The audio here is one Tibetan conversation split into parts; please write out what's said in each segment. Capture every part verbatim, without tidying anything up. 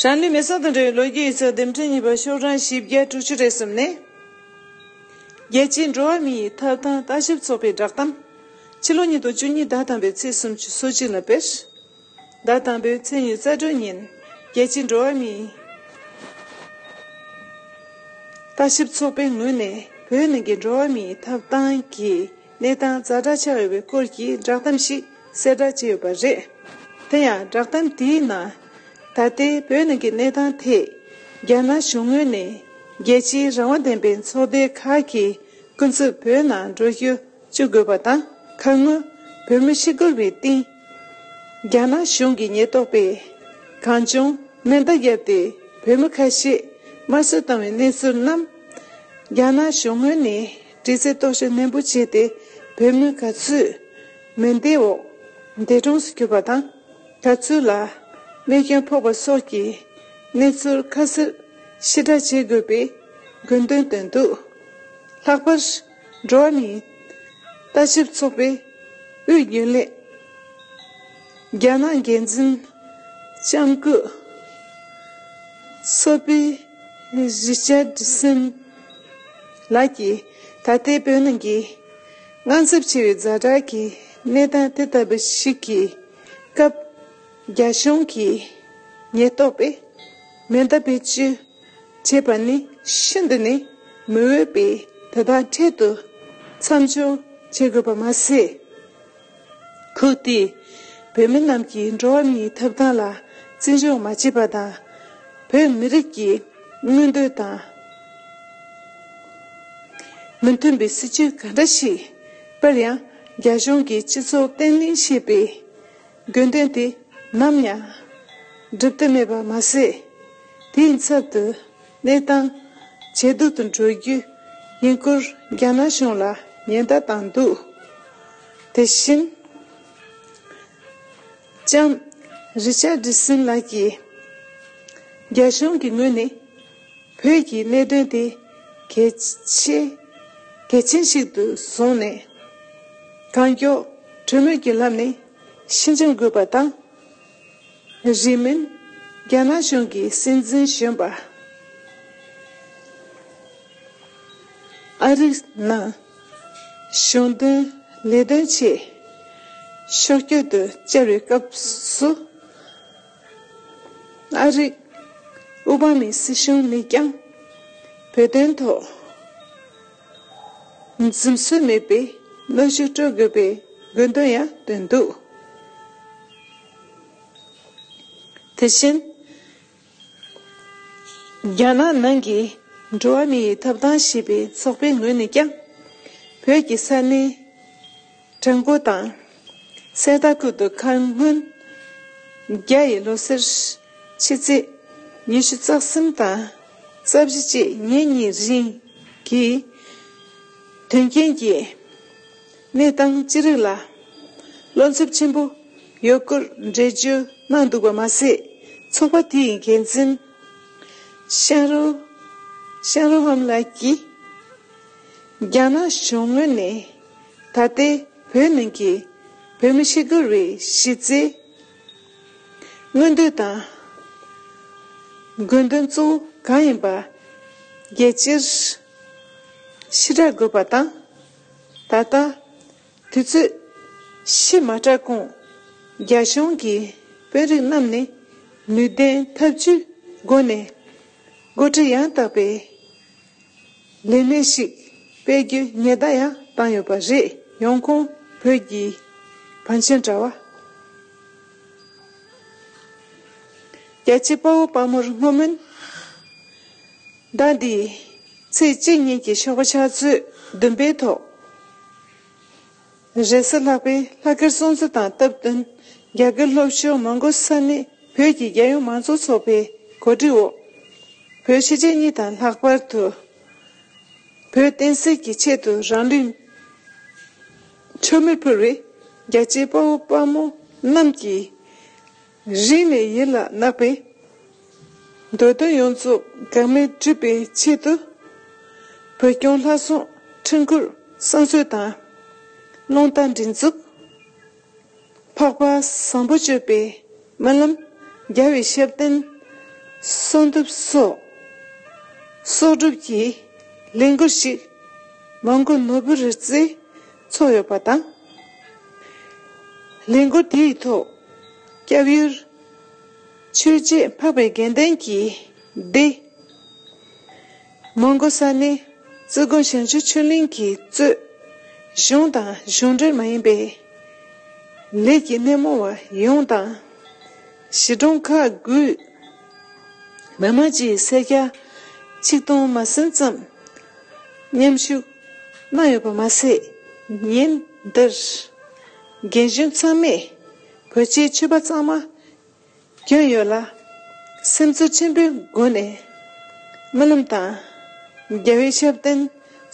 ཧྲན་ལི་མེ་སང་དང་འབྲེལ་བའི་ལོ་རྒྱུས་ཡིག་ཚགས་འདེམས་ཁྲིམས་གཉིས་པ་ཤོག་གྲངས་བཞི་བརྒྱ་དྲུག་ཅུ་རེ་གསུམ་ནས། རྒྱལ་སྤྱིའི་འགྲོ་བ་མིའི་ཐོབ་ཐང་ལྟ་ཞིབ་ཚོགས་པའི་བསྒྲགས་གཏམ། ཕྱི་ལོ་ཉིས་སྟོང་བཅུ་གཉིས་ཟླ་དང་པོའི་ཚེས་སུམ་ཅུ་སོ་གཅིག་ལ་སྤེལ། ཟླ་དང་པོའི་ཚེས་ཉི་ཤུ་རྩ་དྲུག་ཉིན་རྒྱལ་སྤྱིའི་འགྲོ་བ་མིའི་ལྟ་ཞིབ་ཚོགས་པའི་ངོས་ནས་བོད་ནང་གི་འགྲོ་བ་མིའི་ཐོབ་ཐང་གི་གནས་སྟངས་ཛ་དྲག་ཆགས་ཡོད་པའི་སྐོར་གྱི་བསྒྲགས་གཏམ་ཞིག་གསལ་བསྒྲགས་བྱས་ཡོད་པ་རེད། དེ་ཡང་བསྒྲགས་གཏམ་དེའི་ནང་ད་ལྟའི་བོད་ནང་གི་གནས་སྟངས་ཐད་རྒྱ་ནག་གཞུང་ངོས་ནས་རྒྱལ་སྤྱིའི་རང་དབང་ལྡན་པའི་ཚོགས་སྡེ་ཁག་གི་སྐུ་ཚབ་བོད་ནང་འགྲོ་རྒྱུ་བཅུག་དགོས་པ་དང་། ཁ་སྔོན་བོད་མི་ཤི་སྐོར་བའི་སྟེང་རྒྱ་ནག་གཞུང་གི་ཉེན་རྟོག་པས་གང་བྱུང་མེ་མདའ་བརྒྱབ་སྟེ་བོད་མི་ཁ་ཤས་དམར་གསོད་བཏང་བའི་གནས་ཚུལ་རྣམས་རྒྱ་ནག་གཞུང་ངོས་ནས་དྲི་རྩད་རྟོག་ཞིབ་ནན་པོ་བྱས་ཏེ་བོད་མི་ག་ཚོད་མེ་མདའི་འོག་འདས་གྲོངས་སུ་གྱུར་པ་དང་། ག་ཚོད་ལ་རྨས་སྐྱོན་ཕོག་པ་སོགས་ཀྱི་གནས་ཚུལ་ཁ་གསལ་ཞིབ་ཕྲ་བྱེད་དགོས་པའི་དགོས་འདུན་བཏོན་འདུག་ལྷག་པར་འགྲོ་བ་མིའི་ལྟ་ཞིབ་ཚོགས་པའི་དབུས་རྒྱུན་ལས་རྒྱ་ནག་འགན་འཛིན་ལྕམ་སྐུ་སོ་ཕི་རི་ཅར་ཌི་སན་ལགས་ཀྱིས་ད་ལྟའི་བོད་ནང་གི་དངངས་འཚབ་ཆེ་བའི་ཛ་དྲག་གི་གནས་སྟངས་དེ་ལྟ་བུ་ཞིག་གི་སྐབས། རྒྱ་གཞུང་གི་ཉེན་རྟོག་པས་མེ་མདའ་བེད་སྤྱོད་བྱས་པ་ནི་ཤིན་ཏུ་ནས་མི་འོས་པས། དེ་དང་འཕྲལ་དུ་མཚམས་འཇོག་བྱེད་དགོས་པ་མ་ཟད། ཁུག་སྟེ་བོད་མི་རྣམས་ཀྱི་འགྲོ་བ་མིའི་ཐོབ་ཐང་ལ་བརྩི་འཇོག་མ་བྱས་པ་དང་། བོད་མི་རིགས་ཀྱི་མངོན་འདོད་དང་མི་མཐུན་པའི་སྲིད་བྱུས་ག་འདྲ་ཞིག་སྤེལ་ཡང་རྒྱ་གཞུང་གིས་སྤྱི་ཚོགས་བརྟན་ལྷིང་ཞེས་པའི་དགོས་འདུན་དེ་ནམ་ཡང་འགྲུབ་ཐབས་མེད་པ་མ་ཟད། དེའི་ཚབ་ཏུ་གནས་སྟངས་ཇེ་སྡུག་ཏུ་འགྲོ་རྒྱུ་ཡིན་སྐོར་རྒྱ་ནག་གཞུང་ལ་ཉེན་བརྡ་བཏང་འདུག་དེ་བཞིན་ལྕམ་རི་ཅར་ཌི་སན་ལགས་ཀྱིས་རྒྱ་གཞུང་གི་ངོས་ནས་བོད་ཀྱི་གནད་དོན་དེ་གལ་ཆེ་གལ་ཆེན་ཞིག་ཏུ་བཟུང་ནས་གང་མགྱོགས་གྲོས་མོལ་གྱི་ལམ་ནས་ཕྱིར་འགྱངས་དགོས་པ་དང་། རིང་མིན་རྒྱ་ནག་གཞུང་གི་སྲིད་འཛིན་གཞོན་པ་ཨ་རིའི་ནང་གཞུང་དོན་ལས་དོན་ཆེད་ཕྱོགས་བསྐྱོད་དུ་བཅར་བའི་སྐབས་སུ། ཨ་རིའི་དབུ་འཕང་མའི་སྲིད་གཞུང་ནས་ཀྱང་བོད་དོན་ཐོག་འཛེམ་ཟོན་མེད་པའི་གནོན་ཤུགས་སྤྲོད་དགོས་པའི་དགོས་འདུན་ཡང་བཏོན་འདུག་དེ་བཞིན། རྒྱ་ནག་ནང་གི་འགྲོ་བ་མིའི་ཐོབ་ཐང་ཞེས་པའི་ཚོགས་པའི་ངོས་ནས་ཀྱང་། བོད་ཀྱི་ས་གནས་བྲག་འགོ་དང་གསེར་རྟ་ཁུལ་དུ་ཁ་སྔོན་རྒྱ་ཡི་ལོ་སར་ཕྱི་ཚེས་ཉི་ཤུ་རྩ་གསུམ་དང་རྩ་བཞི་བཅས་ཉིན་གཉིས་རིང་གི་དོན་རྐྱེན་གྱི་གནས་སྟངས་ཅི་རིགས་ལ་བློ་འཚབ་ཆེན་པོ་ཡོད་སྐོར་འགྲེལ་བརྗོད་གནང་འདུག་པ་མ་ཟད། ཚོགས་པ་དེའི་འགན་འཛིན་ཤང་རུ་ཤང་རུ་ཧམ་ལགས་ཀྱིས། རྒྱ་ནག་གཞུང་ངོས་ནས་ད་ལྟའི་བོད་ནང་གི་བོད་མི་ཤི་དགོས་པའི་གཞི་རྩའི་མངོན་འདོད་དང་དགོས་འདུན་གཙོ་བོ་གང་ཡིན་པ་རྒྱལ་སྤྱིར་ཕྱི་བསྒྲགས་དགོས་པ་དང་། ད་ལྟ་དུས་ཚོད་ཕྱི་མ་དྲགས་གོང་རྒྱ་གཞུང་གིས་དཔོན་རིགས་རྣམས་ནས་ནུས་ལྡན་ཐབས་ཇུས་སྒོ་ནས་འགོ་ཁྲིད་ཡང་དག་པའི་ལས་གནས་ཤིག་སྤེལ་རྒྱུའི་ཉེན་བརྡ་ཡང་བཏང་ཡོད་པ་རེད། ཡོང་ཁུངས་བོད་ཀྱི་བང་ཆེན་དྲ་བ། རྒྱལ་གཅེས་དཔའ་བོ་དཔའ་མོར་བསྔོ་སྨོན་ཟླ་འདིའི་ཚེས་གཅིག་ཉིན་གྱི་ཞོགས་པ་ཕྱག་ཚོད་བདུན་པའི་ཐོག་རེས་གཟའ་ལྷག་པའི་ལྷག་དཀར་སྲུང་བརྩི་དང་སྟབས་བསྟུན་རྒྱ་གར་ལྷོ་ཕྱོགས་མོན་གྷོ་ས་གནས་བོད་ཀྱི་རྒྱལ་ཡོངས་མང་གཙོ་ཚོགས་པའི་གོ་སྒྲིག་འོག་བོད་སྤྱི་ཆིངས་གཉིས་དང་ལྷག་པར་དུ་བོད་བསྟན་སྲིད་ཀྱི་ཆེད་དུ་རང་ལུས་མཆོད་མེར་ཕུལ་བའི་རྒྱལ་གཅེས་དཔའ་བོ་དཔའ་མོ་རྣམས་ཀྱི་རིང་ནས་ཡིད་ལ་བརྣག་པའི་འདོད་དོན་ཡོངས་རྫོགས་འགག་མེད་འགྲུབ་པའི་ཆེད་དུ། བོད་སྐྱོང་ལྷ་སྲུང་ཁྲིམས་བཀུར་གསང་སྤྱོད་དང་། རླུང་རྟ་སྒྲིག་འཛུགས་འཕགས་པ་བཟང་པོ་སྤྱོད་པའི་སྨོན་ལམ་རྒྱལ་བའི་ཞབས་བརྟན་ གསོག་འདེབས་སོགས་གསོག་སྒྲུབ་ཀྱི་ལས་འགུལ་ཞིག་མོན་གྷོ་ནོར་བུ་རི་རྩེར་ཚོགས་ཡོད་པ་དང་། ལས་འགུལ་དེའི་ཐོག་སྐྱབས་ཡུལ་ཆོས་རྗེ་འཕགས་པའི་དགེ་ལྡན་གྱི་སྡེ། མོན་གྷོ་ས་གནས་གཙོས་སྒོ་བྱང་ཆུབ་ཆོས་གླིང་གིས་གཙོས་གཞུང་དང་གཞུང་འབྲེལ་མ་ཡིན་པའི་ལས་ཀྱི་སྣེ་མོ་བ་ཡོངས་དང་། གཞིས་གྲོང་ཁག་དགུའི་མི་མང་བཅས་སེར་སྐྱ་ཆིག་སྟོང་མ་ཟིན་ཙམ་མཉམ་ཞུགས་གནང་ཡོད་པ་མ་ཟད། ཉིན་འདིར་རྒན་གཞོན་ཚང་མས་བོད་ཆས་མཆོད་པ་གཙང་མ་གྱོན་ཡོད་ལ། སེམས་ཚོར་ཆེན་པོའི་སྒོ་ནས་སྨོན་ལམ་དང་རྒྱལ་བའི་ཞབས་བརྟན་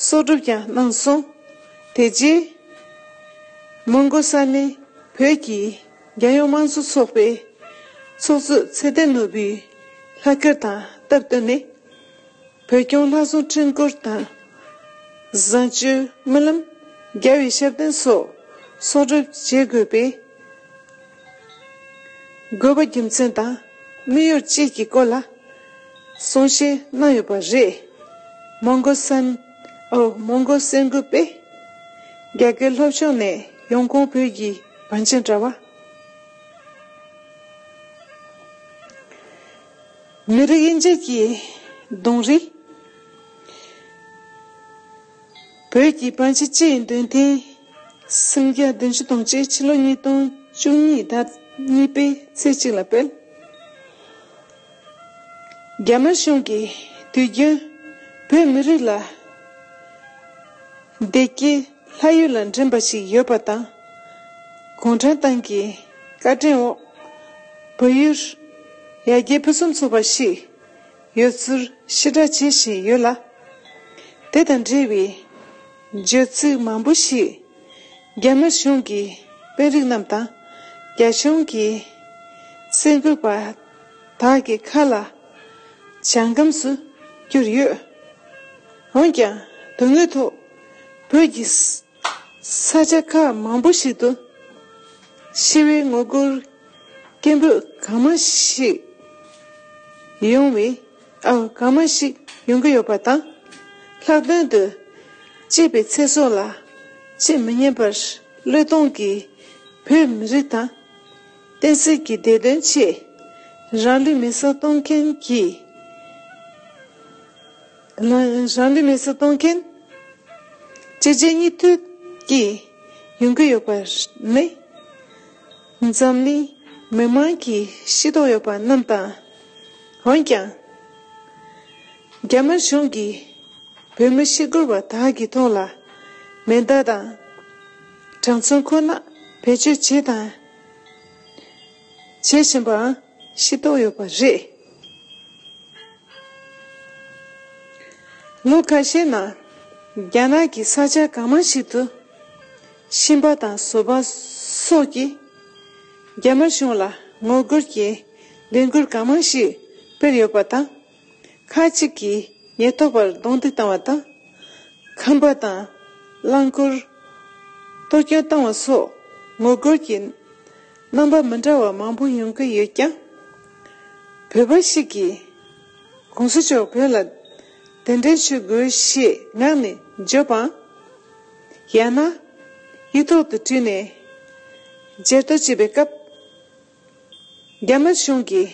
གསོག་སྒྲུབ་ཀྱང་གནང་སོང་། དེ་རྗེས་མོན་གྷོ་ས་གནས་བོད་ཀྱི་རྒྱལ་ཡོངས་དམངས་གཙོ་ཚོགས་པའི་ཚོགས་གཙོ་ཚེ་བརྟན་ནོར་བུའི་ལྷག་བཀུར་དང་སྟབས་བསྟུན་ནས། བོད་སྐྱོང་ལྷ་སྲུང་སྤྲུལ་སྐུ་དང་། བཟང་སྤྱོད་སྨོན་ལམ། རྒྱལ་བའི་ཞབས་བརྟན་སོགས་གསོག་སྒྲུབ་བྱེད་དགོས་པའི་དགོས་པ་རྒྱུ་མཚན་དང་དམིགས་ཡུལ་བཅས་ཀྱི་སྐོར་ལ་གསུང་བཤད་གནང་ཡོད་པ་རེད། མོན་གྷོ་ས་གནས། ཨོ། མོན་གྷོ་གསར་འགོད་པས་རྒྱ་སྐད་སློབ་སྦྱོང་ནས་ཡོང་ཁུངས་བོད་ཀྱི་བང་ཆེན་དྲ་བ། མི་རིགས་དབྱེ་འབྱེད་ཀྱི་གདོང་རིས། བོད་ཀྱི་བང་ཆེན་སྤྱི་ཡི་འདོན་ཐེངས་སུམ་བརྒྱ་བདུན་ཅུ་དོན་གཅིག་ཕྱི་ལོ་ཉིས་སྟོང་བཅུ་གཉིས་ཟླ་གཉིས་པའི་ཚེས་གཅིག་ལ་སྤེལ། རྒྱ་དམར་གཞུང་གིས་དུས་རྒྱུན་བོད་མི་རིགས་ལ་བདེ་སྐྱིད་ལྷ་ཡུལ་ལ་འགྲན་པ་ཞིག་ཡོད་པ་དང་། གུང་ཁྲན་ཏང་གི་བཀའ་དྲིན་འོག་བོད་ཡུལ་ཡར་རྒྱས་ཕུན་སུམ་ཚོགས་པ་ཞིག་ཡོད་ཚུལ་ཕྱིར་བསྒྲགས་བྱེད་བཞིན་ཡོད་ལ། དེ་དང་འབྲེལ་བའི་བརྗོད་ཚིག་མང་པོ་ཞིག་རྒྱ་དམར་གཞུང་གི་དཔོན་རིགས་རྣམས་དང་རྒྱ་གཞུང་གི་གསར་འགོད་པ་དག་གི་ཁ་ལ་བྱང་སྐམ་སུ་གྱུར་ཡོད། འོན་ཀྱང་དོན་དངོས་ཐོག་བོད་ཀྱི་ས་ཆ་ཁག་མང་པོ་ཞིག་ཏུ་ཞི་བའི་ངོ་རྒོལ་སྐད་འབོད་གང་མང་ཞིག་ཡོང་བའི། ཨ། གང་མང་ཞིག་ཡོང་གི་ཡོད་པ་དང་། ལྷག་དོན་དུ་གཅེས་པའི་ཚེ་སྲོག་ལ་ཆེས་མི་སྙན་པར་བློས་གཏོང་གིས་བོད་མི་རིགས་དང་བསྟན་སྲིད་ཀྱི་བདེ་དོན་ཆེད་རང་ལུས་མེ་སྲེག་གཏོང་མཁན་གྱི། རང་ལུས་མེ་སྲེག་གཏོང་མཁན། གཅེས་འཛིན་གཉིས་མཐུད་ཀྱིས་ཡོང་གི་ཡོད་པ་ནི་འཛམ་གླིང་མི་མང་གིས་ཤེས་རྟོགས་ཡོད་པ་རྣམས་དང་། འོན་ཀྱང་། རྒྱ་དམར་གཞུང་གིས་བོད་མི་ཤི་དགོས་པ་དག་གི་ཐོག་ལ་མེ་མདའ་དང་གྲངས་ཚང་ཁོ་ན་བེད་སྤྱོད་བྱས་དང་བྱེད་བཞིན་པའང་ཤེས་རྟོགས་ཡོད་པ་རེད། ལོ་ཁ་ཤས་ནང་རྒྱ་ནག་གི་ས་ཆ་གང་མང་ཞིག་ཏུ་ཤིང་པ་དང་ཟོག་པ་སོགས་ཀྱིས་རྒྱ་དམར་གཞུང་ལ་ངོ་རྒོལ་གྱི་ལས་འགུལ་གང་མང་ཞིག་སྤེལ་ཡོད་པ་དང་། ཁག་ཅིག་གིས་ཉེན་རྟོག་པར་རྡུང་རྡེག་བཏང་བ་དང་། ཁང་པ་དང་རླངས་འཁོར་གཏོར་སྐྱོན་བཏང་བ་སོགས་ངོ་རྒོལ་གྱི་རྣམ་པ་མི་འདྲ་བ་མང་པོ་ཡོང་གི་ཡོད་ཀྱང་། བོད་པ་ཞིག་གིས་གོང་ས་མཆོག་བོད་ལ་གདན་འདྲེན་ཞུ་དགོས་ཞེས་ངག་ནས་བརྗོད་པའམ། ཡང་ན་ཡིག་ཐོག་ཏུ་བྲིས་ནས་མཇལ་དུ་བྱེད་པའི་སྐབས། རྒྱ་དམར་གཞུང་གིས་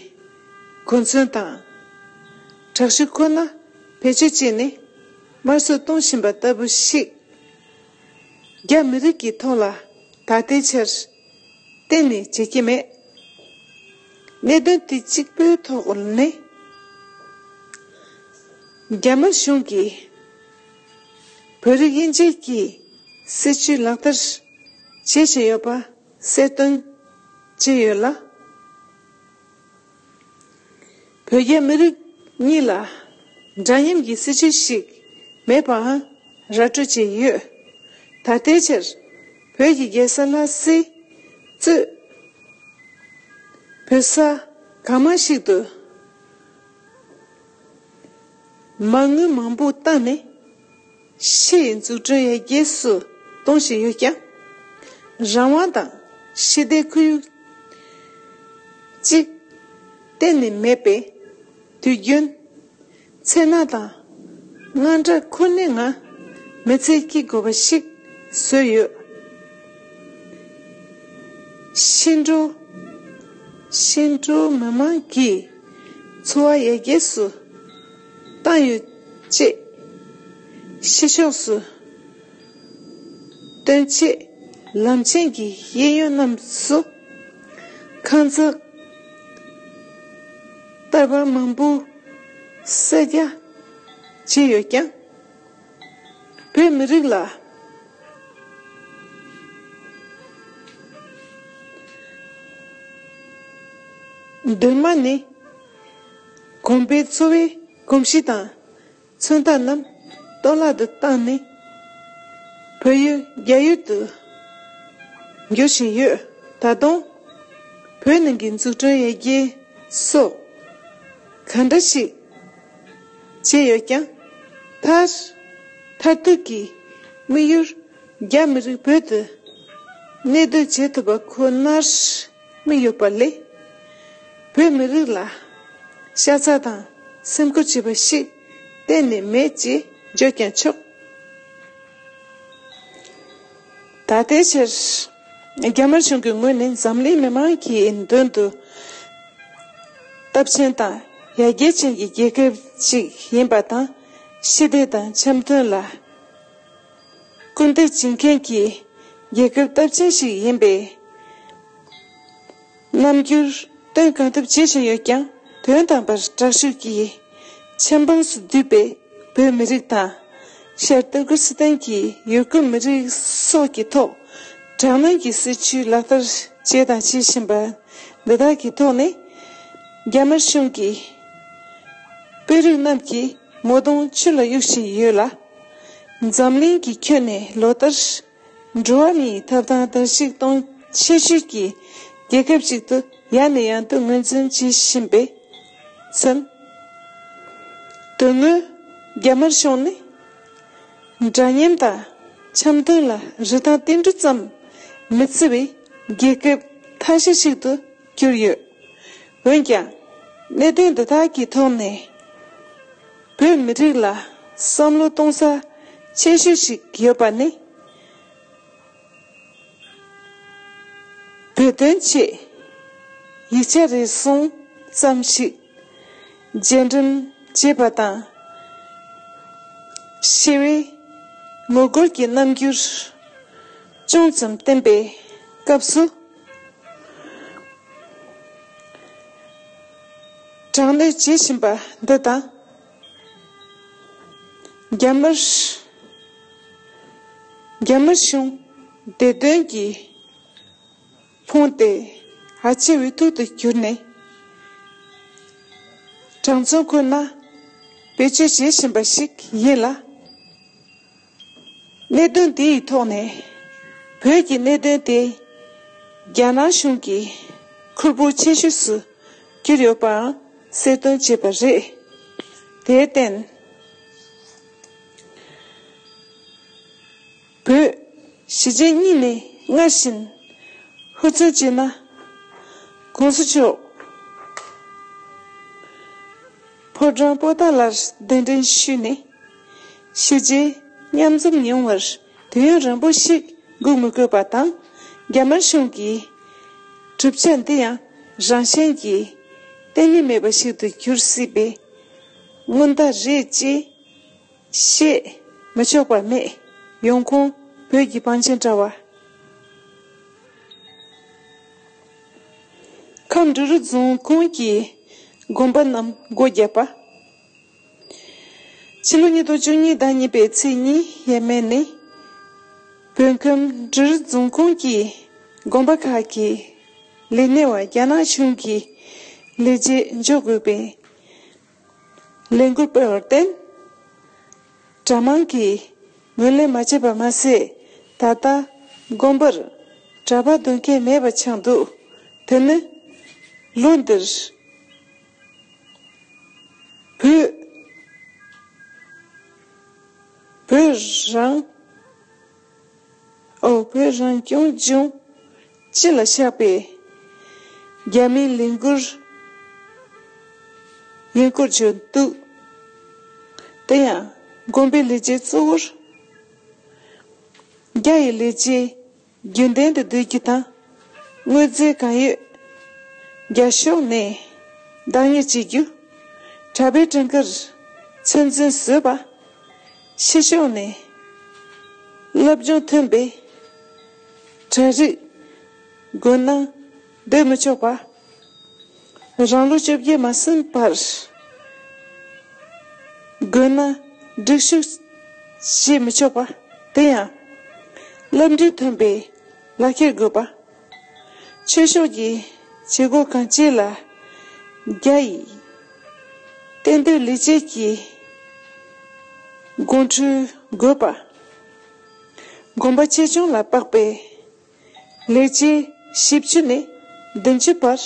གོ་མཚོན་དང་དྲག་ཤུགས་ཁོ་ན་བེད་སྤྱོད་བྱས་ནས་དམར་གསོད་གཏོང་བཞིན་པ་ལྟ་བུ་ཞིག་རྒྱ་མི་རིགས་ཀྱི་ཐོག་ལ་ད་ལྟའི་ཆར་གཏན་ནས་བྱེད་ཀྱི་མེད། གནད་དོན་དེ་གཅིག་པུའི་ཐོག་ནས་རྒྱ་དམར་གཞུང་གིས་བོད་རིགས་དབྱེ་འབྱེད་ཀྱི་སྲིད་བྱུས་ལག་བསྟར་བྱེད་བཞིན་ཡོད་པ་གསལ་སྟོན་བྱས་ཡོད་ལ། བོད་རྒྱ་མི་རིགས་གཉིས་ལ་འདྲ་མཉམ་གྱི་སྲིད་བྱུས་ཤིག་མེད་པའང་ར་སྤྲོད་བྱས་ཡོད། ད་ལྟའི་ཆར་བོད་ཀྱི་རྒྱལ་ས་ལྷ་སའི་གཙོས་བོད་ས་གང་མང་ཞིག་ཏུ་མ་དངུལ་མང་པོ་བཏང་ནས། ཕྱི་ཡི་འཛུགས་སྐྲུན་ཡར་རྒྱས་སུ་གཏོང་བཞིན་ཡོད་ཀྱང་། རང་དབང་དང་ཞི་བདེའི་ཁོར་ཡུག་ཅིག་གཏན་ནས་མེད་པས། དུས་རྒྱུན་མཚན་སྣ་དང་དངངས་སྐྲག་ཁོ་ནའི་ངང་མི་ཚེ་སྐྱེལ་དགོས་པ་ཞིག་བཟོས་ཡོད། ཤིང་འབྲོག་ཤིང་འབྲོག་མི་མང་གིས་འཚོ་བ་ཡར་རྒྱས་སུ་བཏང་ཡོད་ཅེས་ཕྱི་ཕྱོགས་སུ་སྟོན་ཆེད་ལམ་ཆེན་གྱི་གཡས་གཡོན་རྣམས་སུ་ཁང་བཟང་བསྟར་པ་མང་པོ་གསར་རྒྱག་བྱས་ཡོད་ཀྱང་། བོད་མི་རིགས་ལ་གདོད་མ་ནས་གོམས་པའི་འཚོ་བའི་གོམས་གཤིས་དང་མཚོན་རྟགས་རྣམས་གཏོར་བརླག་ཏུ་བཏང་ནས་བོད་ཡུལ་རྒྱ་ཡུལ་དུ་འགྱུར་བཞིན་ཡོད། ད་དུང་བོད་ནང་གི་འཛུགས་སྐྲུན་ཡར་རྒྱས་སོགས་གང་འདྲ་ཞིག་བྱས་ཡོད་ཀྱང་། མཐར་མཐར་ཐུག་གི་དམིགས་ཡུལ་རྒྱ་མི་རིགས་བོད་དུ་གནས་སྡོད་བྱེད་ཐུབ་པ་ཁོ་ནར་དམིགས་ཡོད་པ་ལས། བོད་མི་རིགས་ལ་ཤ་ཚ་དང་སེམས་ཁུར་བྱེད་པ་ཞིག་གཏན་ནས་མེད་ཅེས་བརྗོད་ཀྱང་ཆོག། ད་ལྟའི་ཆར་རྒྱ་དམར་གཞུང་གི་ངོས་ནས་འཛམ་གླིང་མི་མང་གི་མདུན་དུ་སྟོབས་ཆེན་དང་ཡར་རྒྱས་ཅན་གྱི་རྒྱལ་ཁབ་ཅིག་ཡིན་པ་དང་། ཞི་བདེ་དང་འཆམ་མཐུན་ལ་སྐུལ་འདེད་བྱེད་མཁན་གྱི་རྒྱལ་ཁབ་སྟོབས་ཆེན་ཞིག་ཡིན་པའི་རྣམ་འགྱུར་སྟོན་གང་ཐུབ་བྱེད་བཞིན་ཡོད་ཀྱང་། དོན་དམ་པར་དྲག་ཤུགས་ཀྱི་ཆབ་འབངས་སུ་བསྡུས་པའི་བོད་མི་རིགས་དང་། ཤར་ཏུར་ཀི་སི་ཐན་གྱི་ཡུ་གུར་མི་རིགས་སོགས་ཀྱི་ཐོག་དྲག་གནོན་གྱི་སྲིད་བྱུས་ལག་བསྟར་བྱས་དང་བྱེད་བཞིན་པ་འདི་དག་གི་ཐོག་ནས། རྒྱ་དམར་གཞུང་གིས་བོད་རིགས་རྣམས་ཀྱི་ངོ་གདོང་ཆུ་ལ་གཡུག་བཞིན་ཡོད་ལ། འཛམ་གླིང་གི་ཁྱོན་ནས་ལོ་ལྟར་འགྲོ་བ་མིའི་ཐོབ་ཐང་བརྡལ་བཤིག་གཏོང་ཆེ་ཤོས་ཀྱི་རྒྱལ་ཁབ་ཅིག་ཏུ་ཡང་ནས་ཡང་དུ་ངོས་འཛིན་བྱེད་བཞིན་པས་མཚོན། དོན་དངོས་རྒྱ་དམར་གཞུང་ནི་འདྲ་མཉམ་དང་འཆམ་མཐུན་ལ་རིན་ཐང་ཏིལ་འབྲུ་ཙམ་མི་བརྩི་བའི་རྒྱལ་ཁབ་ཐ་ཤལ་ཞིག་ཏུ་གྱུར་ཡོད། འོན་ཀྱང་། གནད་དོན་འདི་དག་གི་ཐོག་ནས་བོད་མི་རིགས་ལ་བསམ་བློ་གཏོང་ས་ཆེ་ཤོས་ཤིག་ཡོད་པ་ནི། བོད་དོན་ཆེད་ཡིག་ཆ་རེ་ཟུང་ཙམ་ཞིག་རྗེས་འབྲང་བྱས་པ་དང་། ཞི་བའི་ངོ་རྒོལ་གྱི་རྣམ་འགྱུར་ཅུང་ཙམ་བསྟན་པའི་སྐབས་སུ། དྲག་གནོན་བྱེད་བཞིན་པ་འདི་དང་། རྒྱ་དམར་རྒྱ་དམར་གཞུང་བདེ་དོན་གྱི་ཕུང་དེ་ཨ་ཆེ་འུ་ཐུག་ཏུ་གྱུར་ནས། དྲང་བཙོང་ཁོ་ན་བེད་སྤྱོད་བྱེད་བཞིན་པ་ཞིག་ཡིན་ལ། གནད་དོན་དེའི་ཐོག་ནས་བོད་ཀྱི་གནད་དོན་དེ་རྒྱ་ནག་གཞུང་གི་ཁུར་པོ་ཆེ་ཤོས་སུ་གྱུར་ཡོད་པའང་གསལ་སྟོན་བྱས་པ་རེད། དེར་བརྟེན། བོད་གཞིས་བྱེས་གཉིས་ནས་སྔར་བཞིན་ཧུར་བརྩོན་བྱས་ན། ༸གོང་ས་མཆོག་ཕོ་བྲང་པོ་ཏཱ་ལར་གདན་འདྲེན་ཞུས་ནས། གཞིས་བྱེས་མཉམ་འཛོམས་ཡོང་བར་དུས་ཡུན་རིང་པོ་ཞིག་སྒུག་མི་དགོས་པ་དང་། རྒྱ་དམར་གཞུང་གི་གྲུབ་ཆ་འདི་ཡང་རང་བཞིན་གྱིས་བརྟན་ལྷིང་མེད་པ་ཞིག་ཏུ་འགྱུར་སྲིད་པའི་སྔོན་བརྡ་རེད་ཅེས་བཤད་མི་ཆོག་པ་མེད། ཡོང་ཁུངས་བོད་ཀྱི་བང་ཆེན་དྲ་བ། ཁམས་འབྲི་རུ་རྫོང་ཁོངས་ཀྱི་དགོན་པ་རྣམས་སྒོ་བརྒྱབ་པ། ཕྱི་ལོ་ཉིས་སྟོང་བཅུ་གཉིས་ཟླ་གཉིས་པའི་ཚེས་གཉིས་ཡས་མས་ནས། བོད་ཁམས་འབྲི་རུ་རྫོང་ཁོངས་ཀྱི་དགོན་པ་ཁག་གི་ལས་སྣེ་བ་རྒྱ་ནག་གཞུང་གི་ལས་བྱེད་འཇོག་དགོས་པའི་ལས་འགུལ་སྤེལ་བར་བརྟེན། གྲྭ་མང་གིས་ངོས་ལེན་མ་བྱས་པ་མ་ཟད། ད་ལྟ་དགོན་པར་གྲྭ་པ་སྡོད་མཁན་མེད་པ་ཆགས་འདུག། དེ་ནི་ལོ་འདིར་བོད་བོད་རང་ཨོ་བོད་རང་སྐྱོང་ལྗོངས་སྤྱི་ལ་བཞག་པའི་རྒྱ་མིའི་ལས་འགུལ་ ཡིན་སྐོར་བརྗོད་འདུག་དེ་ཡང་དགོན་པའི་ལས་བྱེད་གཙོ་བོར། རྒྱ་ཡི་ལས་བྱེད་རྒྱུན་ལྡན་དུ་སྡོད་རྒྱུ་དང་། དངོས་རྫས་གང་ཡོད་རྒྱ་ཕྱོགས་ནས་བདག་གཉེར་བྱེད་རྒྱུ། གྲྭ་པའི་གྲངས་ཀར་ཚོད་འཛིན་བཟོས་པ། ཕྱི་ཕྱོགས་ནས་སློབ་སྦྱོང་ཐོན་པའི་གྲྭ་རིགས་དགོན་ནང་སྡོད་མི་ཆོག་པ། རང་ལོ་བཅོ་བརྒྱད་མ་ཟིན་བར་དགོན་ནང་སྒྲིག་ཞུགས་བྱེད་མི་ཆོག་པ། དེ་ཡང་སློབ་འབྲིང་ཐོན་པའི་ལག་ཁྱེར་དགོས་པ། ཆོས་ཕྱོགས་ཀྱི་བྱེད་སྒོ་གང་ཅི་ལ་རྒྱ་ཡི་གཏན་སྡོད་ལས་བྱེད་ཀྱི་དགོངས་ཁྲོལ་དགོས་པ། དགོན་པ་ཆེ་ཆུང་ལ་དཔག་པའི་ལས་བྱེད་བཞི་བཅུ་ནས་བདུན་ཅུ་བར་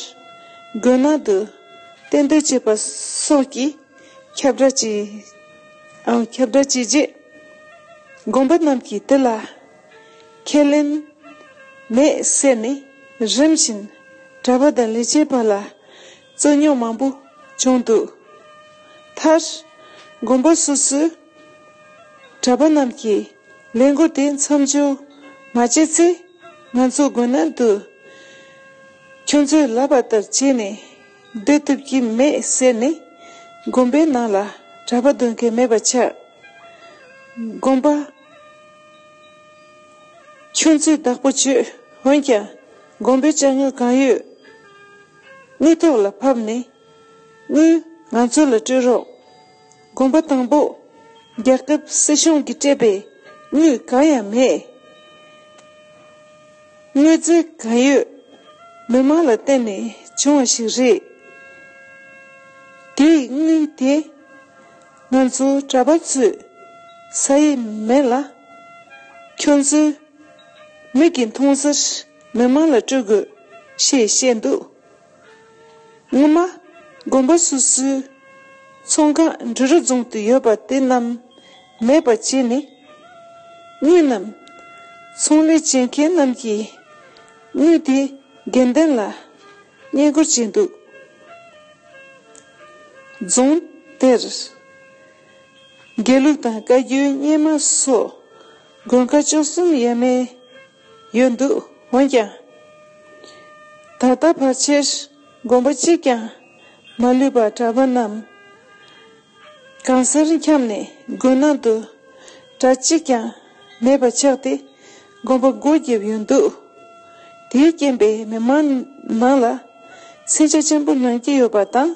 དགོན་ནང་དུ་གཏན་སྡོད་བྱེད་པ་སོགས་ཀྱི་ཁྱབ་བསྒྲགས་བྱས། ཨང་། ཁྱབ་བསྒྲགས་བྱས་རྗེས། དགོན་པ་རྣམས་ཀྱིས་དེ་ལ་ཁས་ལེན་མེད་ཟེར་ནས་རིམ་བཞིན་གྲྭ་པ་དང་ལས་བྱེད་པ་ལ་རྩོད་རྙོག་མང་པོ་བྱུང་འདུག་མཐར་དགོན་པ་སོ་སོའི་གྲྭ་པ་རྣམས་ཀྱིས་ལས་འགུལ་དེ་མཚམས་འཇོག་མ་བྱས་ཚེ། ང་ཚོ་དགོན་ནང་དུ་ཁྱོད་ཚོས་ལབ་པ་ལྟར་བྱས་ནས་སྡོད་ཐུབ་ཀྱི་མེད་ཟེར་ནས་དགོན་པའི་ནང་ལ་གྲྭ་པ་འདོན་མཁན་མེད་པ་ཆགས། དགོན་པ་ཁྱོད་ཚོས་བདག་པོ་བྱོས། འོན་ཀྱང་དགོན་པའི་ཅ་དངོས་གང་ཡོད་དངུལ་ཐོག་ལ་ཕབ་ནས་དངུལ་ང་ཚོ་ལ་སྤྲོད་རོགས། དགོན་པ་དང་པོ་རྒྱལ་ཁབ་སྲིད་གཞུང་གིས་སྤྲད་པའི་དངུལ་གང་ཡང་མེད། དངོས་རྫས་གང་ཡོད་མི་མང་ལ་བརྟེན་ནས་བྱུང་བ་ཞིག་རེད། དེའི་དངུལ་དེ་ང་ཚོ་གྲྭ་པ་ཚོས་ཟ་ཡི་མེད་ལ། ཁྱོད་ཚོས་མིག་གིས་མཐོང་སར་མི་མང་ལ་སྤྲོད་དགོས་ཞེས་བཤད་འདུག་སྔོན་མ་དགོན་པ་སོ་སོའི་ཚོང་ཁང་འབྲི་རུ་རྫོང་དུ་ཡོད་པ་དེ་རྣམས་མེད་པ་བྱས་ནས། དངུལ་རྣམས་ཚོང་ལས་བྱེད་མཁན་རྣམས་ཀྱིས་དངུལ་དེ་དགེ་འདུན་ལ་བསྙེན་བཀུར་བྱས་འདུག་རྫོང་དེར་དགེ་ལུགས་དང་བཀའ་བརྒྱུད་རྙིང་མ་སོགས་དགོན་ཁག་བཅུ་གསུམ་ཡས་མས་ཡོད་འདུག་འོན་ཀྱང་། ད་ལྟ་བར་ཆད་དགོན་པ་གཅིག་ཀྱང་མ་ལུས་པར་གྲྭ་པ་རྣམས་གང་སར་འཁྱམས་ནས་དགོན་ནང་དུ་གྲྭ་གཅིག་ཀྱང་མེད་པ་ཆགས་ཏེ་དགོན་པ་སྒོ་བརྒྱབ་ཡོད་འདུག་དེའི་རྐྱེན་པས་མི་མང་ནང་ལ་ཚིག་ཆ་ཆེན་པོ་ལངས་ཀྱི་ཡོད་པ་དང་།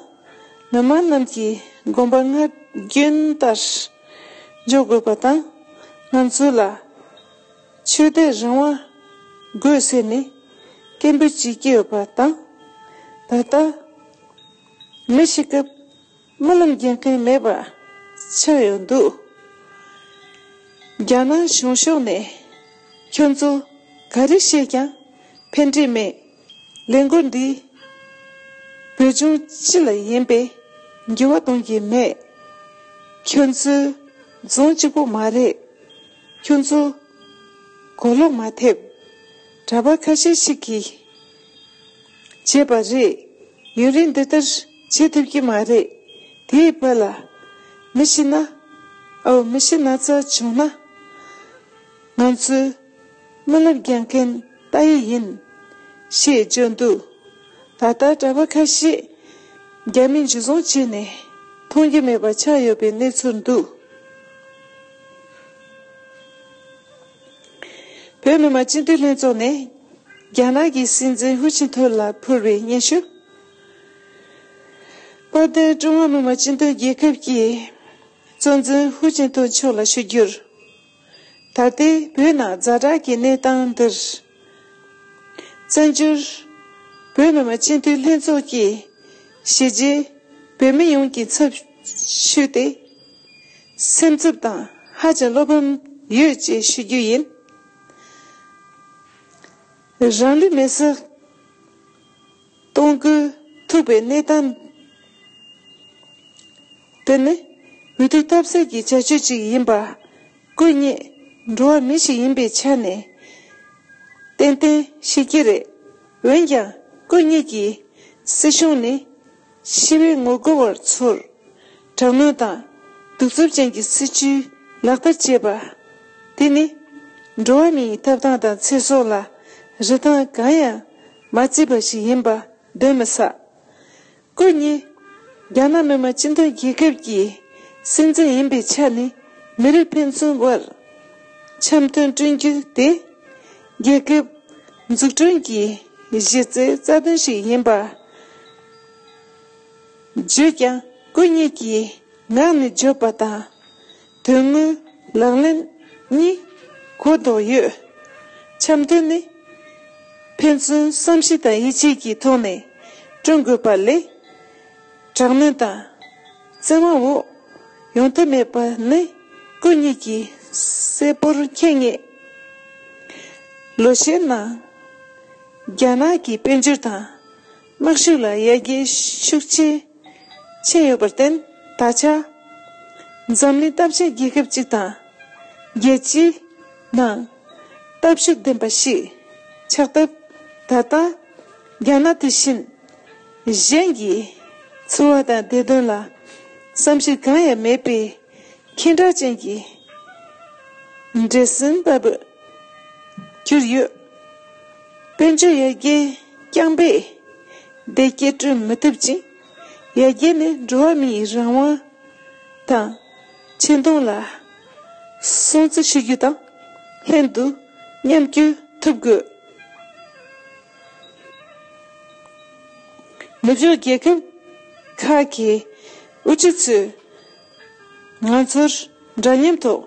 མི་མང་རྣམས་ཀྱིས་དགོན་པ་སྔར་རྒྱུན་ལྟར་འཇོག་དགོས་པ་དང་། ང་ཚོ་ལ་ཆོས་དད་རང་དབང་དགོས་ཟེར་ནས་སྐད་འབོད་བྱེད་ཀྱི་ཡོད་པ་དང་། ད་ལྟ་མི་ཤི་སྐབས་སྨོན་ལམ་རྒྱག་མཁན་མེད་པ་ཆགས་ཡོད་འདུག་རྒྱ་ནག་གཞུང་ཕྱོགས་ནས་ཁྱོད་ཚོ་ག་རེ་བཤད་ཀྱང་ཕན་འབྲས་མེད། ལས་འགུལ་འདི་བོད་ལྗོངས་སྤྱི་ལ་ཡིན་པས་འགྱུར་བ་གཏོང་གི་མེད། ཁྱོད་ཚོའི་རྫོང་གཅིག་པོ་མ་རེད། ཁྱོད་ཚོ་གོ་ལོག་མ་ཐེབས། གྲྭ་པ་ཁ་ཤས་ཤིག་གིས་བྱས་པ་རེད། ཡུན་རིང་འདི་ལྟར་བྱེད་ཐུབ་ཀྱི་མ་རེད། དེའི་བར་ལ་མི་ཤི་ན། ཨོ། མི་ཤི་ན་ཚ་བྱུང་ན། ང་ཚོས་སྨོན་ལམ་རྒྱག་མཁན་ལྟ་ཡི་ཡིན། ཞེས་བརྗོད་འདུག་ད་ལྟ་གྲྭ་པ་ཁ་ཤས་རྒྱ་མིས་འཇུ་བཟུང་བྱས་ནས་མཐོང་རྒྱུ་མེད་པ་ཆགས་ཡོད་པའི་གནས་ཚུལ་འདུག་བོད་མི་མང་སྤྱི་འཐུས་ལྷན་ཚོགས་ནས་རྒྱ་ནག་གི་སྲིད་འཛིན་ཧུ་ཅིན་ཐོ་ལ་ཕུལ་བའི་སྙན་ཞུ། དཔལ་ལྡན་ཀྲུང་ཧྭ་མི་དམངས་སྤྱི་མཐུན་རྒྱལ་ཁབ་ཀྱི་གཙོ་འཛིན་ཧུ་ཅིན་ཐོ་མཆོག་ལ་ཞུ་རྒྱུར། ད་ལྟའི་བོད་ནང་ཛ་དྲག་གི་གནས་སྟངས་འདིར། བཙན་བྱོལ་བོད་མི་མང་སྤྱི་འཐུས་ལྷན་ཚོགས་ཀྱིས་གཞིས་བྱེས་བོད་མི་ཡོངས་ཀྱི་ཚབ་ཞུས་ཏེ། སེམས་འཚབ་དང་ཧ་ཅང་བློ་ཕམ་ཡོད་ཅེས་ཞུ་རྒྱུ་ཡིན། རང་ལུས་མེར་སྲེག་གཏོང་དགོས་ཐུག་པའི་གནས་སྟངས་དེ་ནི་འོས་བསྡུ་ཐབས་ཟད་ཀྱི་བྱ་སྤྱོད་ཅིག་ཡིན་པ་སྐུ་ཉིད་འགྲོ་བ་མི་ཞིག་ཡིན་པའི་ཆ་ནས་ཏན་ཏན་ཤེས་ཀྱི་རེད། འོན་ཀྱང་སྐུ་ཉིད་ཀྱིས་སྲིད་གཞུང་ནི་ ཞི་བའི་ངོ་རྒོལ་བར་ཚོར། དྲག་གནོན་དང་གདུག་རྩུབ་ཅན་གྱི་སྲིད་བྱུས་ལག་བསྟར་བྱས་པ། དེ་ནི་འགྲོ་བ་མིའི་ཐོབ་ཐང་དང་ཚེ་སྲོག་ལ་རིན་ཐང་གང་ཡང་མ་བརྩིས་པ་ཞིག་ཡིན་པ་གདོན་མི་ཟ། སྐུ་ཉིད་རྒྱ་ནག་མི་དམངས་སྤྱི་མཐུན་རྒྱལ་ཁབ་ཀྱི་སྲིད་འཛིན་ཡིན་པའི་ཆ་ནས་མི་རིགས་ཕན་ཚུན་དབར་འཆམ་མཐུན་བསྐྲུན་རྒྱུ་དེ་རྒྱལ་ཁབ་འཛུགས་སྐྲུན་གྱི་གཞི་རྩའི་རྩ་དོན་ཞིག་ཡིན་པ་བརྗོད་ཀྱང་སྐུ་ཉིད་ཀྱིས་ངག་ནས་བརྗོད་པ་དང་དོན་དངོས་ལག་ལེན་གཉིས་གོ་ལྡོག་ཡོད། འཆམ་མཐུན་ནི་ཕན་ཚུན་བསམ་ཤེས་དང་ཡིད་ཆེས་ཀྱི་ཐོག་ནས་བསྐྲུན་དགོས་པ་ལས། དྲག་གནོན་དང་བཙན་དབང་འོག་ཡོང་ཐབས་མེད་པ་ནི་སྐུ་ཉིད་ཀྱིས་གསལ་པོར་མཁྱེན་ངེས། ལོ་ཤས་ནང་རྒྱ་ནག་གི་དཔལ་འབྱོར་དང་དམག་ཤུགས་ལ་ཡར་རྒྱས་ཤུགས་ཆེ་ཕྱིན་ཡོད་པར་བརྟེན། ད་ཆ་འཛམ་གླིང་སྟོབས་ཆེན་རྒྱལ་ཁབ་ཅིག་དང་རྒྱལ་སྤྱིའི་ནང་སྟོབས་ཤུགས་ལྡན་པ་ཞིག་ཆགས་སྟབས། ད་ལྟ་རྒྱ་ནག་དེ་བཞིན་གཞན་གྱི་འཚོ་བ་དང་བདེ་དོན་ལ་བསམ་ཤེས་གང་ཡང་མེད་པའི་ཁྱི་འདྲ་ཅན་གྱི་འདྲེ་སྲིན་ལྟ་བུར་གྱུར་ཡོད། དཔལ་འབྱོར་ཡར་རྒྱས་རྐྱང་པས་བདེ་སྐྱིད་བསྐྲུན་མི་ཐུབ་ཅིང་། ཡར་རྒྱས་ནི་འགྲོ་བ་མིའི་རང་དབང་དང་ཆེ་མཐོང་ལ་སྲུང་བརྩི་ཞུ་རྒྱུ་དང་ལྷན་དུ་མཉམ་སྐྱོད་ཐུབ་དགོས། ནུབ་ཕྱོགས་རྒྱལ་ཁབ་ཁག་གི་དབུ་ཁྲིད་ཚོས་ང་ཚོར་འདྲ་མཉམ་ཐོག་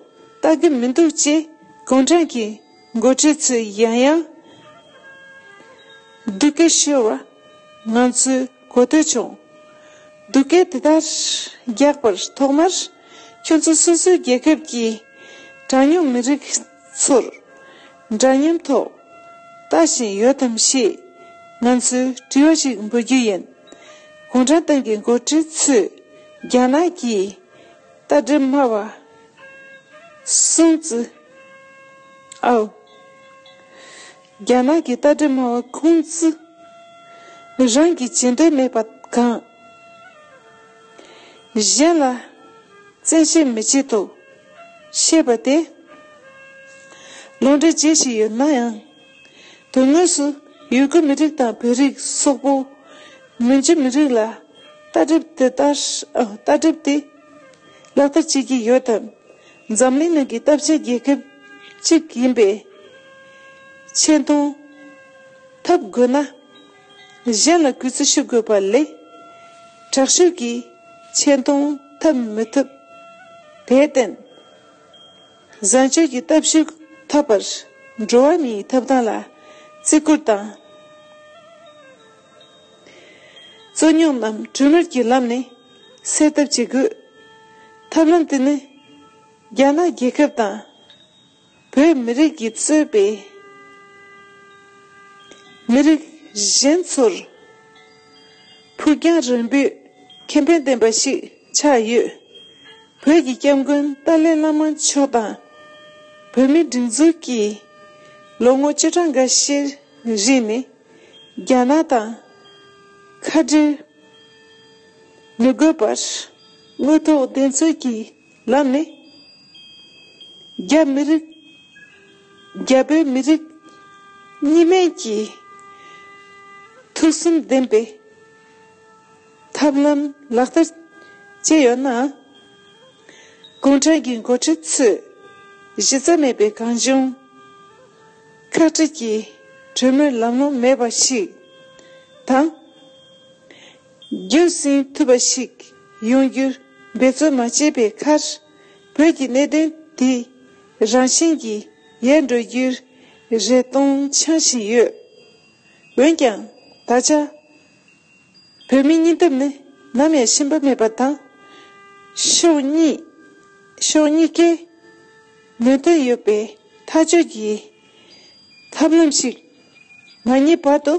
ལྟ་གི་མི་འདུག་ཅེས་གུང་ཁྲན་གྱི་འགོ་ཁྲིད་ཚོས་ཡང་ཡང་སྡུག་སྐད་ཤོར་བ་ང་ཚོས་གོ་ཐོས་བྱུང་། སྡུག་སྐད་དེ་ལྟར་རྒྱག་པར་ཐོག་མར་ཁྱོད་ཚོ་སོ་སོའི་རྒྱལ་ཁབ་ཀྱི་གྲངས་ཉུང་མི་རིགས་ཚོར་འདྲ་མཉམ་ཐོག་ལྟ་བཞིན་ཡོད་དམ་ཞེས་ང་ཚོས་དྲི་བ་ཞིག་འབུལ་རྒྱུ་ཡིན། གུང་ཁྲན་ཏང་གི་འགོ་ཁྲིད་ཚོས་རྒྱ་ནག་གི་ལྟ་གྲུབ་སྨྲ་བ་སུང་ཙི། ཨའོ། རྒྱ་ནག་གི་ལྟ་གྲུབ་སྨྲ་བ་ཁུང་ཙི། རང་གི་བྱེད་འདོད་མེད་པ་གང་། གཞན་ལ་བཙན་ཤེད་མི་བྱེད་དོ། ཞེས་པ་དེ་ལུང་འདྲེན་བྱེད་བཞིན་ཡོད་ན་ཡང་། དོན་དངོས་སུ་ཡུ་གུར་མི་རིགས་དང་བོད་རིགས་སོག་པོ་མན་ཇུ་མི་རིགས་ལ་ལྟ་གྲུབ་དེ་ལྟར། ཨ། ལྟ་གྲུབ་དེ་ལག་བསྟར་བྱེད་ཀྱི་ཡོད་དམ། འཛམ་གླིང་ནང་གི་སྟོབས་ཆེན་རྒྱལ་ཁབ་གཅིག་ཡིན་པས་ཆེ་མཐོང་ཐོབ་དགོས་ན། གཞན་ལ་གུས་བརྩི་ཞུ་དགོས་པ་ལས་དྲག་ཤུགས་ཀྱིས་ཆེ་མཐོང་ཐོབ་མི་ཐུབ། དེར་བརྟེན། བཟང་སྤྱོད་ཀྱི་སྟོབས་ཤུགས་ཐོབ་པར་འགྲོ་བ་མིའི་ཐོབ་ཐང་ལ་བརྩི་བཀུར་དང་། རྩོད་རྙོག་རྣམས་གྲོས་མོལ་གྱི་ལམ་ནས་སེལ་ཐབས་བྱེད་དགོས། ཐབས་ལམ་དེ་ནི་རྒྱ་ནག་རྒྱལ་ཁབ་དང་། བོད་མི་རིགས་ཀྱིས་གཙོས་པའི་མི་རིགས་གཞན་ཚོར་ཕུགས་རྒྱང་རིང་པོའི་ཁེ་ཕན་ལྡན་པ་ཞིག་ཆགས་ཡོད། བོད་ཀྱི་སྐྱབས་མགོན་ཏཱ་ལའི་བླ་མ་མཆོག་དང་བོད་མིའི་སྒྲིག་འཛུགས་ཀྱིས་ལོ་ངོ་བཅུ་ཕྲག་འགའ་ཤས་རིང་ནས་རྒྱ་ནག་དང་ཁ་བྲལ་མི་དགོས་པར་དངོས་ཐོག་བདེན་འཚོལ་གྱི་ལམ་ནས་རྒྱ་མི་རིགས། རྒྱ་བོད་མི་རིགས་གཉིས་སྨན་གྱི་ཐུགས་སེམས་ལྡན་པའི་ཐབས་ལམ་ལག་བསྟར་བྱས་ཡོད་ན། གུང་ཁྲན་གྱི་འགོ་ཁྲིད་ཚོས་གཞི་རྩ་མེད་པའི་གང་བྱུང་ཁག་དཀྲི་གི་གྲོས་མོལ་ལམ་ལྷོང་མེད་པ་ཞིག་དང་། རྒྱུན་སྲིང་ཐུབ་པ་ཞིག་ཡོང་རྒྱུར་འབད་བརྩོན་མ་བྱས་པའི་ཁར། བོད་ཀྱི་གནད་དོན་དེ་རང་བཞིན་གྱིས་ཡལ་འགྲོ་རྒྱུར་རེ་སྟོང་འཆང་བཞིན་ཡོད། འོན་ཀྱང་ད་ཆ་བོད་མིའི་སྙིང་སྟོབས་ནི་ནམ་ཡང་ཞུམ་པ་མེད་པ་དང་། ཕྱོགས་གཉིས། ཕྱོགས་གཉིས་ཀའི་མོས་མཐུན་ཡོད་པའི་ཐག་གཅོད་ཀྱི་ཐབས་ལམ་ཞིག་མ་རྙེད་བར་དུ།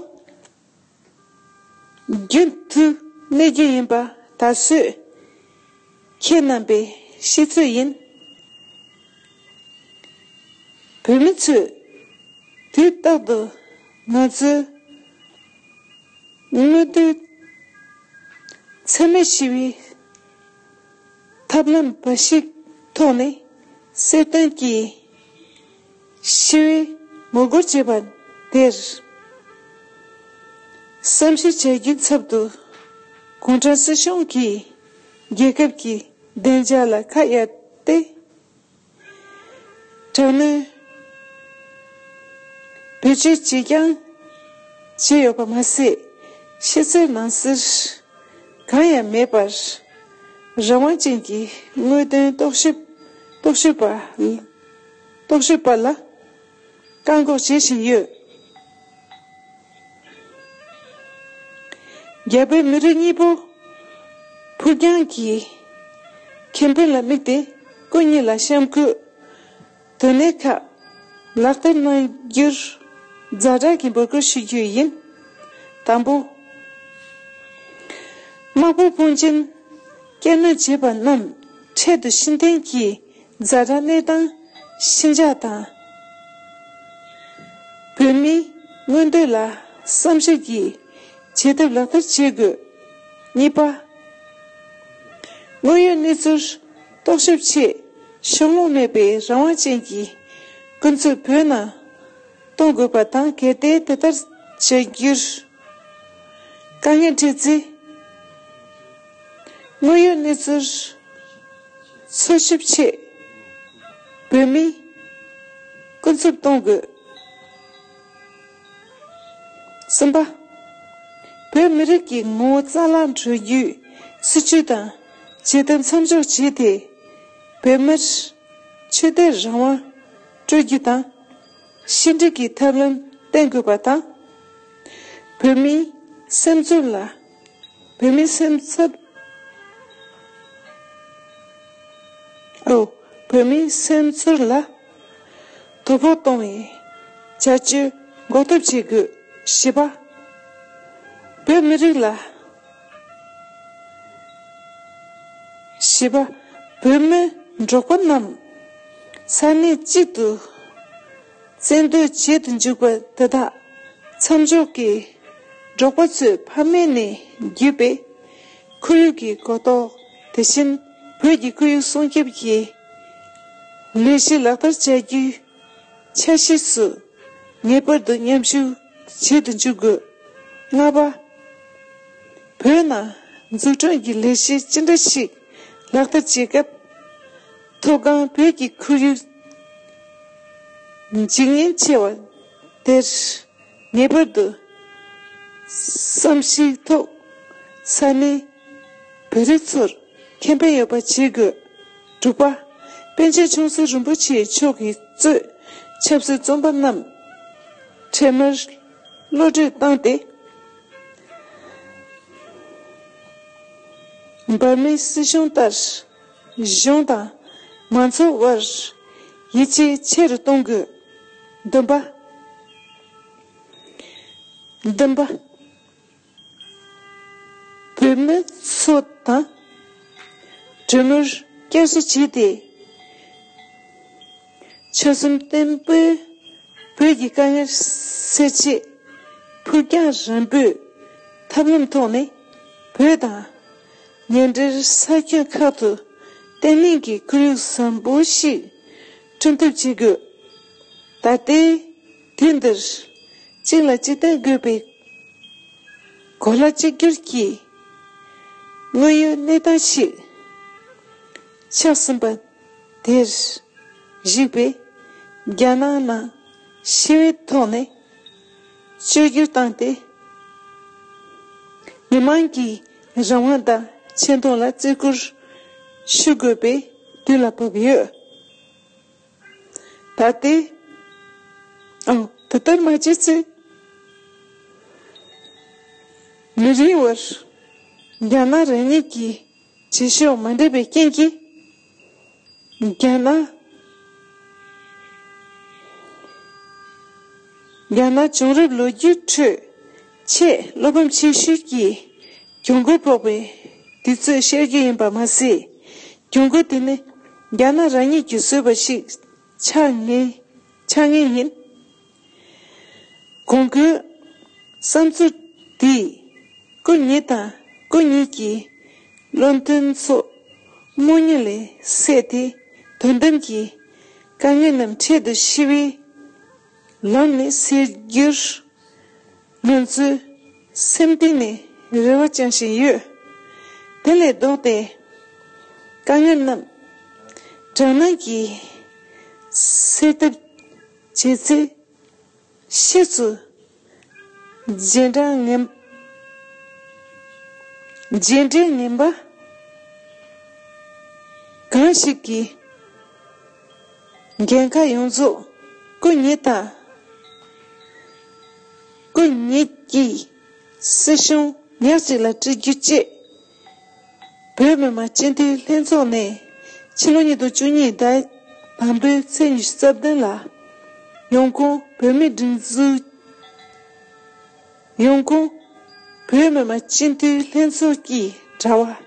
རྒྱུན་དུ་གནས་རྒྱུ་ཡིན་པ་ད་གཟོད་ཁྱེད་རྣམ་པས་ཤེས་ཚོད་ཡིན། བོད་མི་ཚོས་དུས་རྟག་ཏུ་ང་ཚོའི་མངོན་འདོད་ འཚེ་མེད་ཞི་བའི་ཐབས་ལམ་འབའ་ཞིག་ཐོག་ནས་གསལ་སྟོན་གྱིས་ཞི་བའི་ངོ་རྒོལ་བྱས་པ་དེར་བསམ་ཞིབ་བྱ་རྒྱུའི་ཚབ་ཏུ་གུང་ཁྲན་སྲིད་གཞུང་གིས་རྒྱལ་ཁབ་ཀྱི་བདེ་འཇགས་ལ་ཁ་གཡར་ཏེ། དྲག་གནོན་བེད་སྤྱོད་བྱེད་རྐྱང་བྱས་ཡོད་པ་མ་ཟད། ཕྱི་གསལ་ནང་གསལ་གང་ཡང་མེད་པར། རང་དབང་ཅན་གྱི་དངོས་དོན་རྟོག་ཞིབ་རྟོག་ཞིབ་པ་རྟོག་ཞིབ་པ་ལ་བཀག་འགོག་བྱེད་བཞིན་ཡོད། རྒྱ་བོད་མི་རིགས་གཉིས་པོ་ཕུགས་རྒྱང་གི་ཁེ་ཕན་ལ་དམིགས་ཏེ་སྐུ་ཉིད་ལ་བྱམས་སྐུལ་དོན་གནད་ཁག་ལག་བསྟར་གནང་རྒྱུར་ཛ་དྲག་གི་འབོད་སྐུལ་ཞུ་རྒྱུ་ཡིན། དང་པོ། དམག་དཔུང་དཔུང་ཆེན་བསྐྱར་སྣོན་བྱས་པ་རྣམས་འཕྲལ་དུ་ཕྱིར་འཐེན་གྱིས་ཛ་དྲག་གནས་སྟངས་ཞི་འཇགས་དང་། བོད་མིའི་མངོན་འདོད་ལ་བསམ་ཞིབ་ཀྱིས་བྱེད་ཐབས་ལག་བསྟར་བྱེད་དགོས། གཉིས་པ། དངོས་ཡོད་གནས་ཚུལ་རྟོག་ཞིབ་ཆེད་ཕྱོགས་ལྷུང་མེད་པའི་རང་དབང་ཅན་གྱི་སྐུ་ཚབ་བོད་ནང་གཏོང་དགོས་པ་དང་། གལ་ཏེ་དེ་ལྟར་བྱ་རྒྱུར་དཀའ་ངལ་འཕྲད་ཚེ། དངོས་ཡོད་གནས་ཚུལ་འཚོལ་ཞིབ་ཆེད་བོད་མིའི་སྐུ་ཚབ་གཏོང་དགོས། གསུམ་པ། བོད་མི་རིགས་ཀྱི་ངོ་བོ་རྩ་བརླག་འགྲོ་རྒྱུའི་སྲིད་བྱུས་དང་བྱེད་ཐབས་མཚམས་འཇོག་བྱས་ཏེ། བོད་མིར་ཆོས་དད་རང་དབང་སྤྲོད་རྒྱུ་དང་། ཕྱི་འབྲེལ་གྱི་ཐབས་ལམ་བསྟེན་དགོས་པ་དང་། བོད་མིའི་སེམས་ཚོར་ལ། བོད་མིའི་སེམས་ཚོར། ཨོ། བོད་མིའི་སེམས་ཚོར་ལ་དོ་ཕོག་གཏོང་བའི་བྱ་སྤྱོད་འགོག་ཐབས་བྱེད་དགོས། བཞི་པ། བོད་མི་རིགས་ལ། བཞི་པ། བོད་མི་འབྲོག་པ་རྣམས་ས་གནས་གཅིག་ཏུ་བཙན་སྡོད་བྱེད་དུ་འཇུག་པ་དེ་དག་མཚམས་འཇོག་གིས། འབྲོག་པ་ཚོའི་ཕ་མེས་ནས་བརྒྱུད་པའི་ཁོར་ཡུག་གི་གོ་རྟོགས། དེ་བཞིན་བོད་ཀྱི་ཁོར་ཡུག་སྲུང་སྐྱོབ་ཀྱི་ལས་གཞི་ལག་བསྟར་བྱ་རྒྱུའི་འཆར་གཞི་སུ་ངེས་པར་དུ་མཉམ་ཞུགས་བྱེད་དུ་འཇུག་དགོས། ལྔ་པ། བོད་ནང་འཛུགས་སྐྲུན་གྱི་ལས་གཞི་ཅི་འདྲ་ཞིག་ལག་བསྟར་བྱེད་སྐབས། མཐོ་སྒང་བོད་ཀྱི་ཁོར་ཡུག་འཇིག་ཉེན་ཆེ་བ་དེར་ངེས་པར་དུ་བསམ་གཞིག་ཐོག་ས་གནས་བོད་རིགས་ཚོར་ཁེ་ཕན་ཡོད་པ་བྱེད་དགོས། དྲུག་པ། པཎ་ཆེན་ཆུང་སྲིད་རིན་པོ་ཆེ་མཆོག་གིས་གཙོས་ཆབ་སྲིད་བཙོན་པ་རྣམས་འཕྲལ་མར་གློད་གྲོལ་བཏང་སྟེ། འབར་མའི་སྲིད་གཞུང་ལྟར་གཞུང་དང་མང་ཚོགས་དབར་ཡིད་ཆེས་ཆེ་རུ་གཏོང་དགོས། བདུན་པ། བདུན་པ། བོད་མི་ཚོ་དང་གྲོས་མོལ་བསྐྱར་གསོ་བྱས་ཏེ། ཆོལ་གསུམ་བརྟན་པོའི་བོད་ཀྱི་དཀའ་ངལ་སེལ་ཆེད་ཕུགས་རྒྱང་རིང་པོའི་ཐབས་ལམ་ཐོག་ནས་བོད་དང་ཉེ་འབྲེལ་ས་ཁྱོན་ཁག་ཏུ་བརྟན་ལྷིང་གི་ཁོར་ཡུག་བཟང་པོ་ཞིག་བསྐྲུན་ཐབས་བྱེད་དགོས། ད་ལྟའི་དུས་འདིར་གཅིག་ལ་གཅིག་བརྟེན་དགོས་པའི་གོ་ལ་གཅིག་གྱུར་གྱི་དངོས་ཡོད་གནས་སྟངས་ཤིག་ཆགས་ཟིན་པ་དེར་གཞིགས་པའི་རྒྱ་ནག་ནང་ཞི་བའི་ཐོག་ནས་བཅོས་བསྒྱུར་བཏང་སྟེ། མི་མང་གི་རང་དབང་དང་ཆེ་མཐོང་ལ་བརྩི་བཀུར་ཞུ་དགོས་པའི་དུས་ལ་བབ་ཡོད། ད་ལྟའི། ཨང་། དེ་ལྟར་མ་བྱས་ཚེ། མི་རིང་བར་རྒྱ་ནག་རང་ཉིད་ཀྱི་བྱེད་ཕྱོགས་མ་འགྲིག་པའི་རྐྱེན་གྱིས། རྒྱ་ནག་རྒྱ་ནག་བྱུང་རབས་ལོ་རྒྱུས་ཁྲོད་ཆེས་བློ་ཕམ་ཆེ་ཤོས་ཀྱི་གྱོང་གུན་ཕོག་པའི་དུས་ཚོད་བཤད་རྒྱུ་ཡིན་པ་མ་ཟད། གྱོང་གུན་དེ་ནི་རྒྱ་ནག་རང་ཉིད་ཀྱིས་བཟོས་པ་ཞིག་ཆགས་ངེས་ཆགས་ངེས་ཡིན། གོང་གི་བསམ་ཚུལ་འདིས་སྐུ་ཉིད་དང་སྐུ་ཉིད་ཀྱི་ བློ་མཐུན་ཚོགས་དམོད་མོ་ལས་སད་དེ། དོན་དམ་གྱི་དཀའ་ངལ་རྣམས་འཕྲལ་དུ་ཞི་བའི་ལམ་ནས་སེལ་རྒྱུར་ང་ཚོའི་སེམས་གཏིང་ནས་རེ་བ་བཅངས་བཞིན་ཡོད། དེ་ལས་ལྡོག་སྟེ། དཀའ་ངལ་རྣམས་དྲག་སྣང་གིས་སེལ་ཐབས་བྱེད་ཚེ། ཕྱིས་སུ་རྗེས་འབྲང་ངན། རྗེས་འབྲང་ངན་པ་གང་ཞིག་གིས་འགན་ཁག་ཡོངས་རྫོགས་སྐུ་ཉིད་དང་སྐུ་ཉིད་ཀྱི་སྲིད་གཞུང་ཉག་གཅིག་ལ་སྤྲད་རྒྱུ་བཅས། བོད་མི་མང་སྤྱི་འཐུས་ལྷན་ཚོགས་ནས་ཕྱི་ལོ་ཉིས་སྟོང་བཅུ་གཉིས་ཟླ་དང་པོའི་ཚེས་ཉི་ཤུ་རྩ་བདུན་ལ་ཡོང་ཁུངས་བོད་མིའི་སྒྲིག་འཛུགས། ཡོང་ཁུངས་བོད་མི་མང་སྤྱི་འཐུས་ལྷན་ཚོགས་ཀྱི་དྲ་བ།